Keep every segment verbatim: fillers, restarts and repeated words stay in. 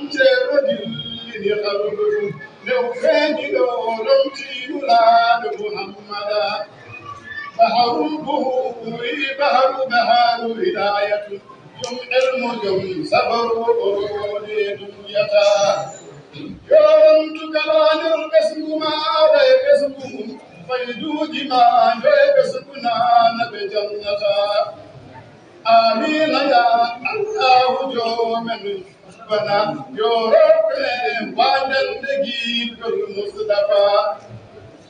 Ceerno dillini halludu, nde o feeñi ɗo, lomtii Nulaaɗo Muhammada. Baharu buhuuri, baharu baharu hidayatu, jom elmu, jom sabaru, o ɗo ɗum yata. Yo rontu kala nder ɓesngu maaɗa e ɓesngu mum, fayduuji maa njo e ɓesngu naana ɓe jannata. Amiina ya Allahu joomen. Bana yo rokkude en waɗande giɗɗol Mustafa.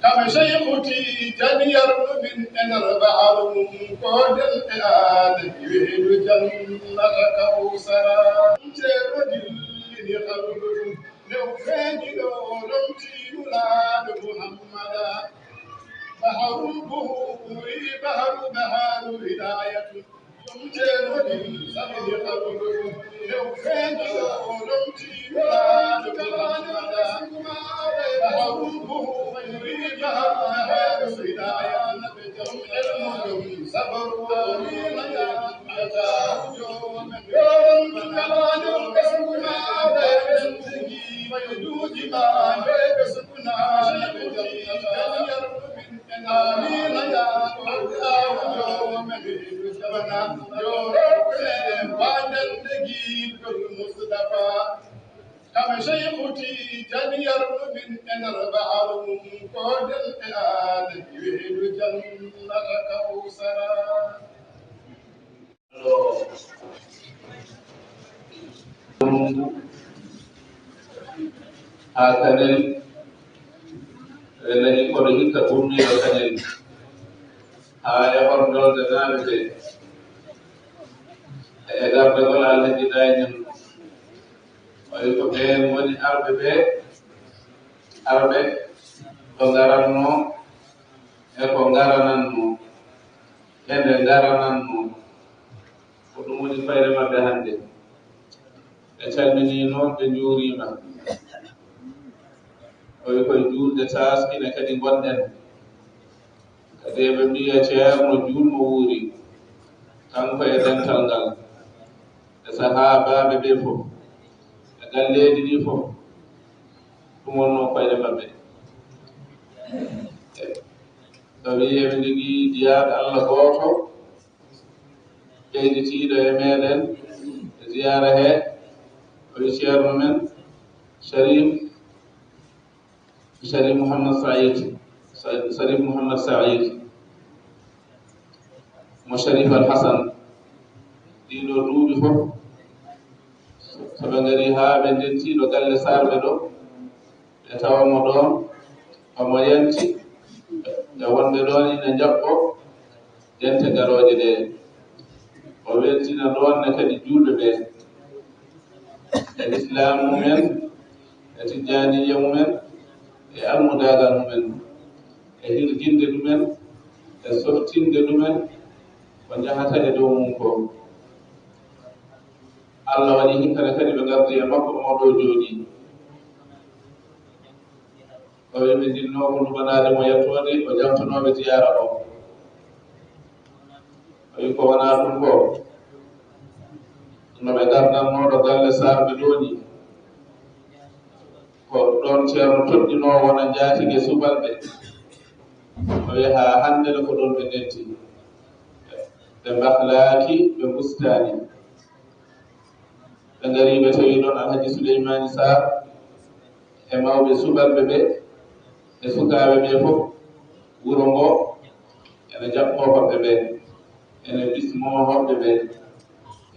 Kam Seykhu Tijaan yarnu min e nder baharu mum, ko nden e aade wehdu jannata Kawsara. Ceerno dillini halludu, nde o feeñi ɗo, lomtii Nulaaɗo Muhammada. Baharu buhuuri, baharu baharu hidayatu. Amiina ya Allahu joomen. Bana yo rokkude en waɗande giɗɗol Mustafa. Kam Seykhu Tijaan yarnu min e nder baharu mum, ko nden e aade wehdu jannata Kawsara. Haa Kanel, ɓe nani kono hikka ummiiɗo Kanel, haa e horndolde naaɓe ɓe, e gardagol Alhaji Dañan, o wi ko ɓeen woni arɓe ɓe, arɓe ko ngaratnoo e ko ngaranatnoo, e nde ngaranatnoo. Ko ɗum woni fayre maɓɓe hannde. Ɓe calminii noon, ɓe njuuriima. O wi koye juulde taaskine kadi ngonɗen. Kadi eɓe mbiya Ceerno juulmo wuuri, kanko e dental ngal, e sahaabaaɓe ɓe fof, e galleeji ɗi fof, ɗum wonnoo koyɗe maɓɓe. Tawi eɓe njogii jiyaaɗo Allah gooto, ɓeyditiiɗo e meeɗen e ziyaara he, o wi Ceerno men Sharif, Sharif Mouhammad Saïd, Sharif Mouhammad Saïd, mo Sharif Al Hassan. Ɗiɗo duuɓi fof, so ɓe ngari haa ɓe ndentii ɗo galle Sarɓe ɗo, ɓe tawa mo ɗoon, omo yanti e wonɓe ɗoon ina njaɓɓo dente garooje ɗe. O weltina ɗoon ne kadi juulɓe ɓe e lislaam mumen, e tijjaaniyya mumen, e almudaagal mumen, e hirjinde ɗumen, e softinde ɗumen ko njahata e dow mum ko. Allah waɗi hikkane kadi ɓe ngardi e makko omo ɗo jooɗii. O wi ɓe ndinnoo ko luganaade mo yettoode, o jamtonooɓe ziyaara o. O wi ko wonaa ɗum ko, no ɓe ngardatnoo ɗo galle Sarɓe ɗo ni, ko ɗoon Ceerno toɗɗinoo wona njaatige subalɓe. O wi haa hannde ne ko ɗoon ɓe ndentii. Ɓe mbahlaaki, ɓe mbustaani. Ɓe ngarii, ɓe tawi ɗoon Alhaji Suleymaani Saar e mawɓe subalɓe ɓe e sukaaɓe ɓe fof. Wuro ngo ene jaɓɓoo hoɓɓe ɓe, ene bismoo hoɓɓe ɓe,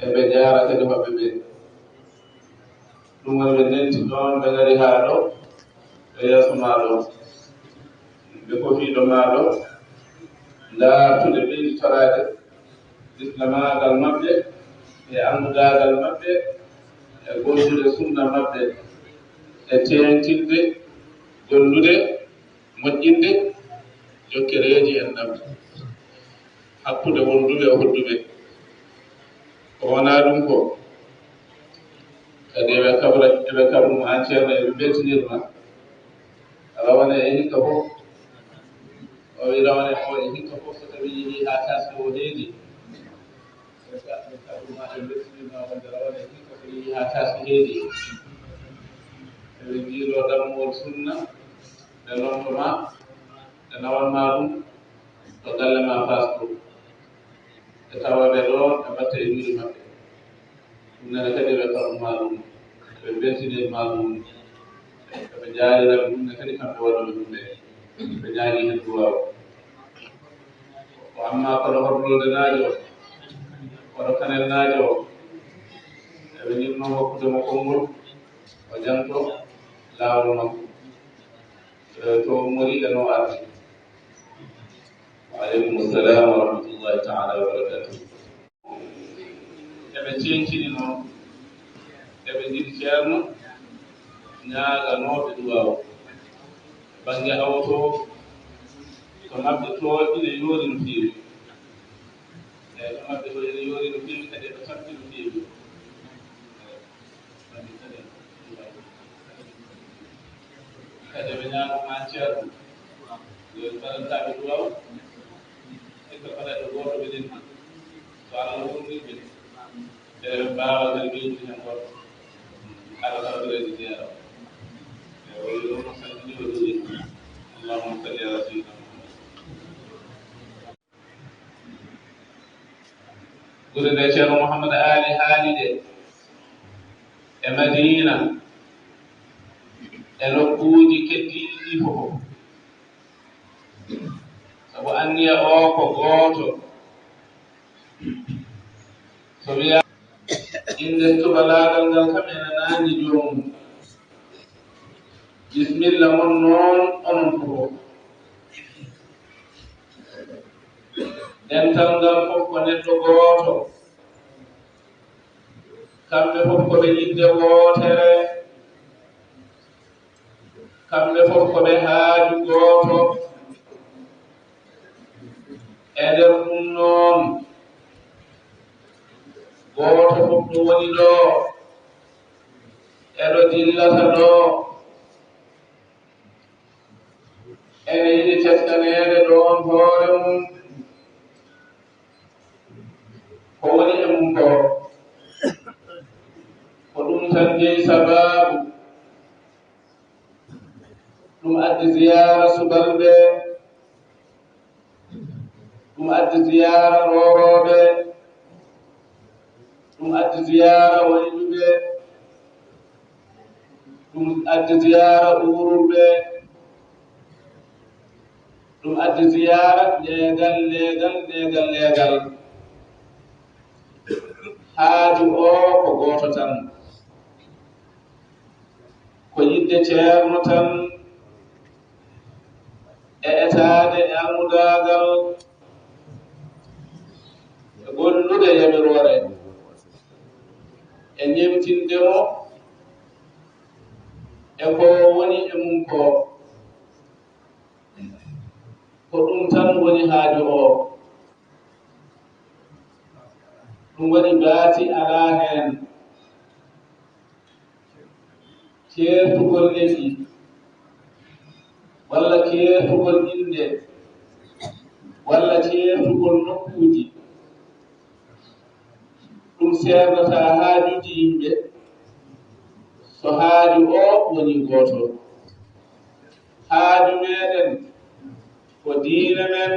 e ɓe jaara kadi hoɓɓe ɓe. Ɗum woni ɓe ndentii ɗoon, ɓe ngarii haa ɗo, e yeeso maa ɗo. Ɓe kofiiɗo maa ɗo, ndaartude ɓeyditoraade lislamaagal maɓɓe, e anndugaagal maɓɓe, e gollude sunna maɓɓe, e teeŋtinde gollude, moƴƴinde jokkereeji enɗam hakkunde wonduɓe e hodduɓe. Ko wonaa ɗum ko, kadi eɓe kabra, eɓe kabru mo an Ceerno, eɓe mbeltinirma. Rawane e hikka fof, o wi rawane o e hikka fof, so tawi yehi haa taski o heedi. Eɓe ka-, eɓe kabru ma, eɓe mbeltinirma wonde rawane e hikka so yehi haa taski heedi. Ɓe njiiloo dammuwol sunna, ɓe lomto ma, ɓe nawan ma ɗum to galle ma Faas ɗo. Ɓe tawa ɓe ɗo, ɓe mbatta e juuɗe maɓɓe. Ɗum nene kadi ɓe kaɗu ma ɗum, ɓe beltinir ma ɗum, ɓe jaalira ɗum ne kadi kamɓe waɗuɓe ɗum ɓe. Ɓe ñaagi heen duwaaw. Ko amma kono horlode naajo, kono kanel naajo, eɓe ñimno hokkude mo konngol, o janto laawol makko. Eh, to o mori e no ardi. Wa aleykum salam wa rahmatullahi taala wa barakatuh. Eɓe cencini noon, eɓe njiɗi ceerno ñaaganooɓe duwaaw. Bannge awo to, to maɓɓe to ine yoori no feewi. Eeyi, to maɓɓe to ine yoori no feewi, kadi eɓe tampi no feewi. Kadi ɓe ñaama ma ceerno, yo ɓe mbaɗantaaɓe duwaw, hikka fala ɓe gooto ɓe ɗen tan. So Allah wurni ɓe, ɓe mbaawa kadi ɓeydude heen goɗɗo. Ala tawtoreede ziyara. E o wiyi ɗum o salmini o juuri. Allahumma salli ala sayyidina Muhammad. Gure ɗe Ceerno Mouhammad Ali haali ɗe e Madiina, e nokkuuji keddiiɗi ɗi fof. Sabu anniya o ko gooto. So wiya innde tubalaagal ngal kam ene naangi joomum. Bismilla mon noon onon fof. Dental ngal fof ko neɗɗo gooto. Kamɓe fof ko ɓe yidde wootere. Kamɓe fof ko ɓe haaju gooto. E nder ɗum noon, gooto fof ɗo woni ɗo, e ɗo dillata ɗo, ene yiɗi teskaneede ɗoon hoore mum, ko woni e mum ko. Ko ɗum tan jeyi sabaabu. Ɗum addi ziyaara subalɓe, ɗum addi ziyaara roorooɓe, ɗum addi ziyaara wayluɓe, ɗum addi ziyaara uururɓe, ɗum addi ziyaara leegal, leegal, leegal, leegal. Haaju o ko gooto tan. Ko yidde ceerno tan e etaade e almudaagal e gollude yamiroore e ñemtinde mo e ko woni e mum ko. Ko ɗum tan woni haaju o. Ɗum waɗi baasi alaa heen. Ceertugol leydi, walla ceertugol innde, walla ceertugol nokkuuji, ɗum seernataa haajuuji yimɓe, so haaju o woni gooto. Haaju meeɗen ko diine men,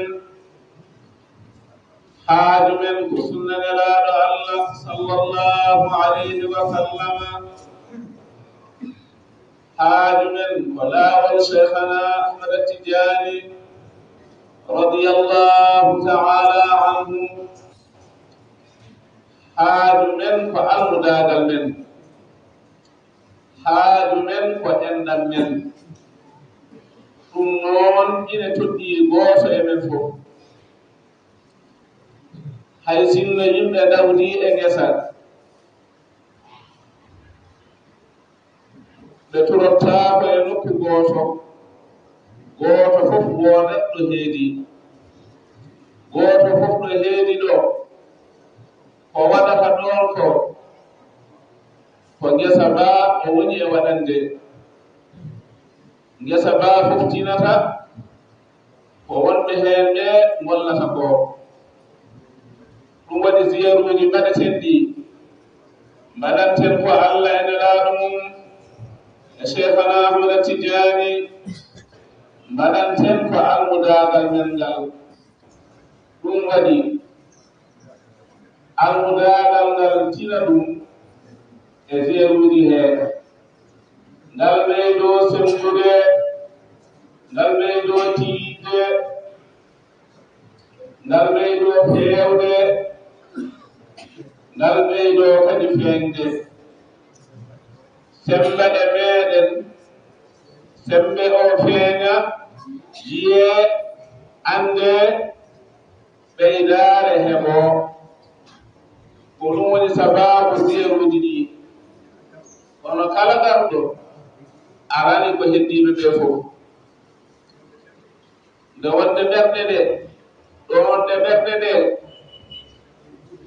haaju men ko sunna Nelaaɗo Allah, sallallahu alayhi wa sallam. Haaju men ko laawol Cheikhana Ahmad Tidiane, radiyallahu ta'ala anhu. Haaju men ko almudaagal men. Haaju men ko enɗam men. Ɗum noon ine toɗɗii gooto e men fof. Hay sinno yimɓe ndawdii e ngesa, ɓe turottaako e nokku gooto, gooto fof woodat ɗo heedi. Gooto fof ɗo heedi ɗo, ko waɗata ɗoon ko, ko ngesa baa o woni e waɗande. Ngesa baa fof tinata, ko wonɓe heen ɓe ngollata ko. Ɗum waɗi ziyaruuji mbaɗeten ɗi, mbaɗanten ko Allah e Nelaaɗo mum, e Cheikhana Ahmada Tijaani, mbaɗanten ko almudaagal men ngal. Ɗum waɗi almudaagal ngal tina ɗum e zeeruuji hee. Ngal ɓeydoo senndude, ngal ɓeydoo tiiɗde, ngal ɓeydoo feewde, ngal ɓeydoo kadi feeñde. Semmbe e meeɗen, semmbe o feeña, yiyee, anndee, ɓeydaare heɓoo. Ko ɗum woni sabaabu zeeruuji ɗii. Kono kala garɗo arani ko heddiiɓe ɓee fof. Nde wonde ɓernde nde, ɗo wonde ɓernde nde,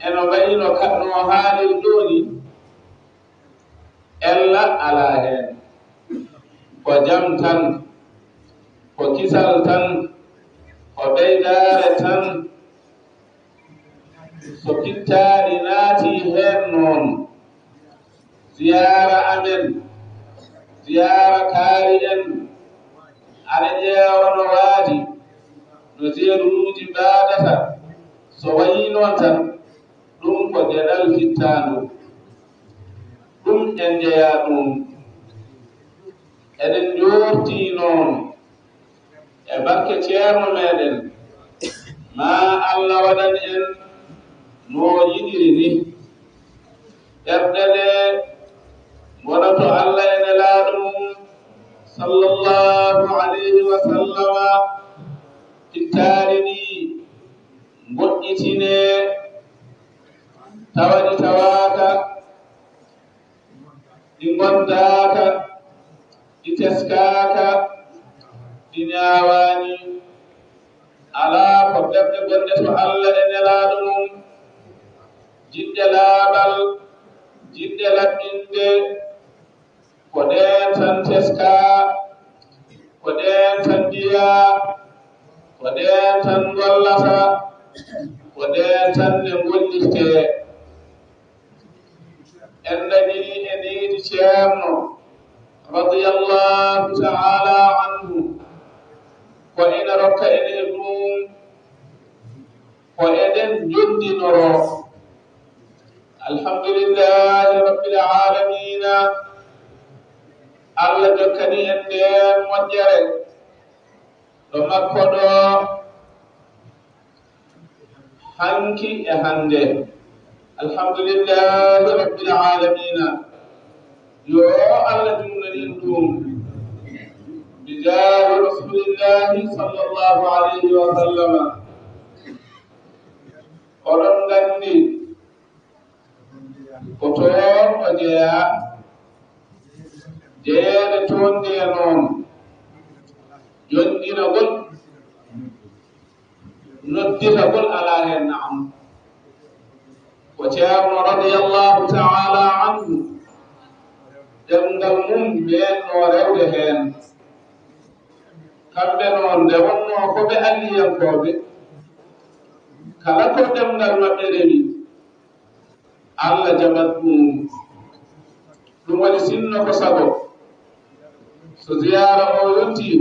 eno wayi no ka-, no haaliri ɗo ni, ella alaa heen. Ko jam tan, ko kisal tan, ko ɓeydaare tan. So pittaali naatii heen noon, ziyaara amen, ziyaara kaari en, aɗa ƴeewa no waadi, no zeeruuji mbaadata, so wayii noon tan, ɗum ko geɗal fittaandu. Ɗum en njeyaa ɗum. Eɗen njoortii noon e barke ceerno meeɗen, ma Allah waɗan en no o yiɗiri ni. Ɓerɗe ɗe ngona to Allah e Nelaaɗo mum, sallallahu alayhi wa sallama, pittaali ɗi ngoɗɗitinee, tawa ɗi tawaaka, ɗi ngondaaka, ɗi teskaaka, ɗi ñaawaani. Alaa ko ɓerɗe gonɗe to Allah e Nelaaɗo mum, jiɗɗe laaɓal, jiɗɗe laɓɓinde, ko ɗeen tan teskaa, ko ɗeen tan mbiyaa, ko ɗeen tan ngollata, ko ɗeen tan ɗe ngollirtee. En dañii e nehdi Ceerno, radiyallahu ta'ala anhu, ko ina rokka en e ɗum, ko eɗen njonndinoro. Alhamdulillahi Rabbil Aalamiina, Allah jokkani en ndeen moƴƴere ɗo makko ɗo, hanki e hannde. Alhamdulillahi Rabbil Aalamiina. Yo Allah juutnu en ɗum. Bijaahi Rasulillahi sallallahu alayhi wa sallam. Oɗon nganndi ko toon o jeyaa. Jeyeede toon nde noon, jonɗinagol, nodditagol alaa heen, naam. Ko Ceerno radiyallahu ta'ala anhu, ɗemngal mum meeɗnoo rewde heen. Kamɓe noon, nde wonnoo ko ɓe Alliyankooɓe, kala ko ɗemngal maɓɓe rewi, Allah jaɓat ɗum. Ɗum waɗi, sinno ko sago, so ziyaara o yontii,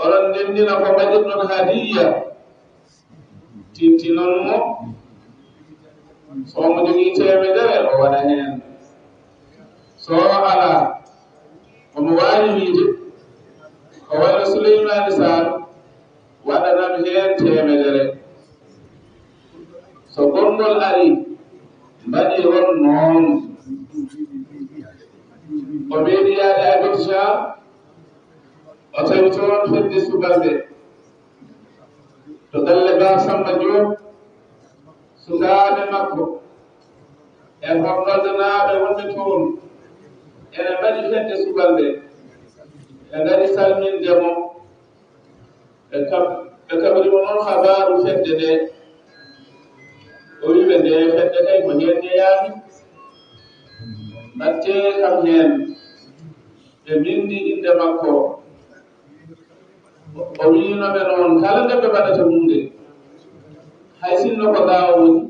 oɗon ndenndina ko mbaɗirɗon hadiyya, tintinon mo. So omo jogii teemedere, o waɗa heen. So alaa, omo waawi wiyde, ko wayno Suleymaani Saar, waɗanam heen teemedere. So gonngol arii, mbaɗiron noon. O meeɗi yahde Abidjan, o tawi toon fedde subalɓe. To galle Ba Samba Diop, sukaaɓe makko e horɗoldanaaɓe wonɓe toon ene mbaɗi fedde subalɓe. Ɓe ngari salminde mo. Ɓe kab-, ɓe kabri mo noon habaaru fedde nde. O wi ɓe, nde fedde kay ko heen njeyaami. Mbaɗtee kam heen. Ɓe mbinndi innde makko. O wiino ɓe noon, kala nde ɓe mbaɗata huunde, hay sinno ko ɗo o woni,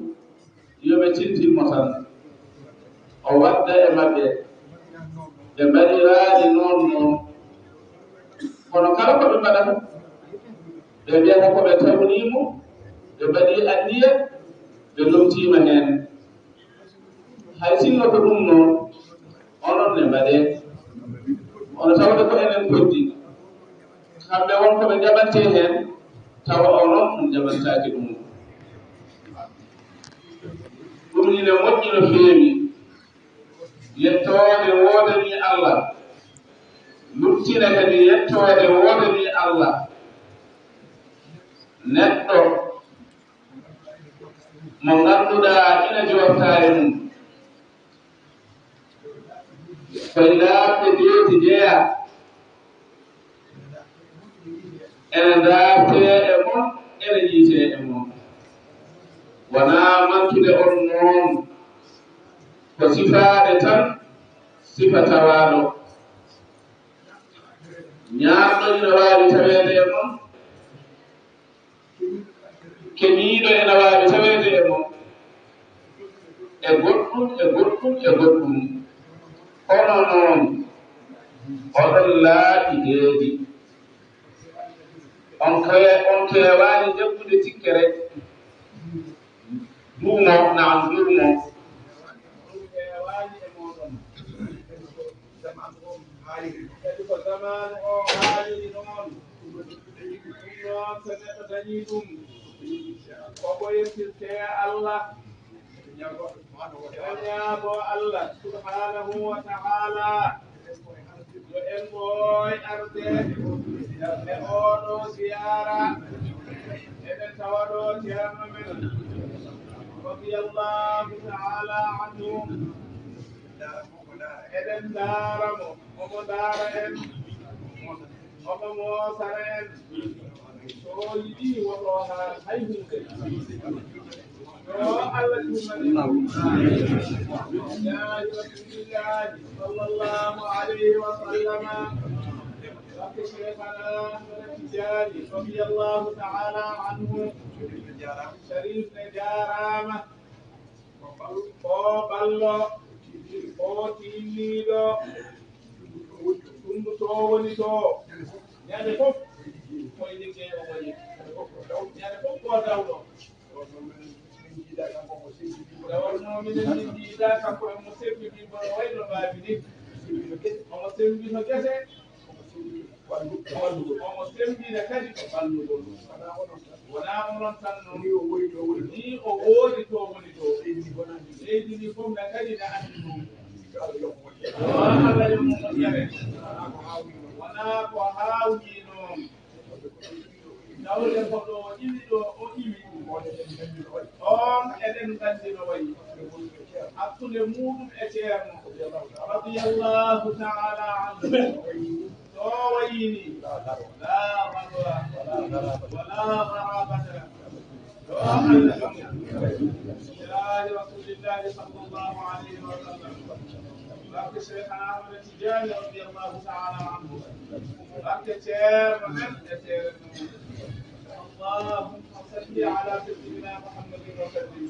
yo ɓe tintin mo tan. O wadda e maɓɓe. Ɓe mbaɗiraani noon noon. Kono kala ko ɓe mbaɗata, ɓe mbiyata ko ɓe tawniimo, ɓe mbaɗii anniya, ɓe lomtiima heen. Hay sinno ko ɗum noon, onon ne mbaɗee. Ono tawde ko enen koddi. Kamɓe won ko ɓe njaɓantee heen, tawa onon on njaɓantaake ɗum. Ɗum ine moƴƴi no feewi. Yettoode woodanii Allah. Luttina kadi yettoode woodanii Allah. Neɗɗo mo ngannduɗaa ina jooɗta e mum. Koye laaɓde deedi jeyaa. Ene ndaartee e mon, ene yiitee e mon. Wonaa mantude on noon. Ko sifaade tan sifa tawaaɗo. Ñaamɗo ina waawi taweede e mon. Keɓiiɗo ene waawi taweede e mon. E goɗɗum, e goɗɗum, e goɗɗum. Kono noon, oɗon laaɓi deedi. On ke-, on keewaani jaggude tikkere. Duumo, naam, duumo. On keewaani e mooɗon. Kadi ko zamaanu o haaliri noon. Ɗum noon, so neɗɗo dañii ɗum, ko ko yettirtee Allah. Eɗen ñaagoo Allah subhanahu wa ta'ala yo en ɓooy arde e oo ɗoo ziyaara. Eɗen tawa ɗoo ceerno men, radiyallahu ta'ala anhu. Eɗen ndaara mo, omo ndaara en, omo moosana en. So o yiɗii, woto o haal hay huunde. Yo Allah juumani mo. Jaaji Rasulillahi sallallahu alayhi wa sallam. Barke Cheikhana Ahmad Tidiane, radiyallahu ta'ala anhu. Sharif ne jaaraama. Ko ballo, o tiinniiɗo, tundu to woni to. Ñande fof, ko e liggey o woni. Ñande fof ko dawɗo. Nde wonno minen min njiida kanko e mo semmbi, mbo no wayno mbaawi ni. Omo semmbi no gese. Omo semmbi no gese. Omo semmbi no gese. Omo semmbi no kadi ko ballugol. Wonaa onon tan noon. Ni o woodi to woni to. Ni o woodi to woni to. Leydi ndi fof na kadi na anndi ɗum. Yo Allah yo mo moƴƴere. Wonaa ko haawnii noon. Tawde ko ɗo o iwi ɗo, o iwi. On eɗen nganndi no wayi. Hakkunde muuɗum e Ceerno. Radiyallahu ta'ala anhu. So wayini, la darwa, wala qarabata. Yo Allah, ya Rasulillahi sallallahu alayhi wa sallam. Barke Cheikhana Ahmad Tidiane radiyallahu ta'ala anhu. Barke Ceerno men e Ceerno. اللهم صل على سيدنا محمد وسلم.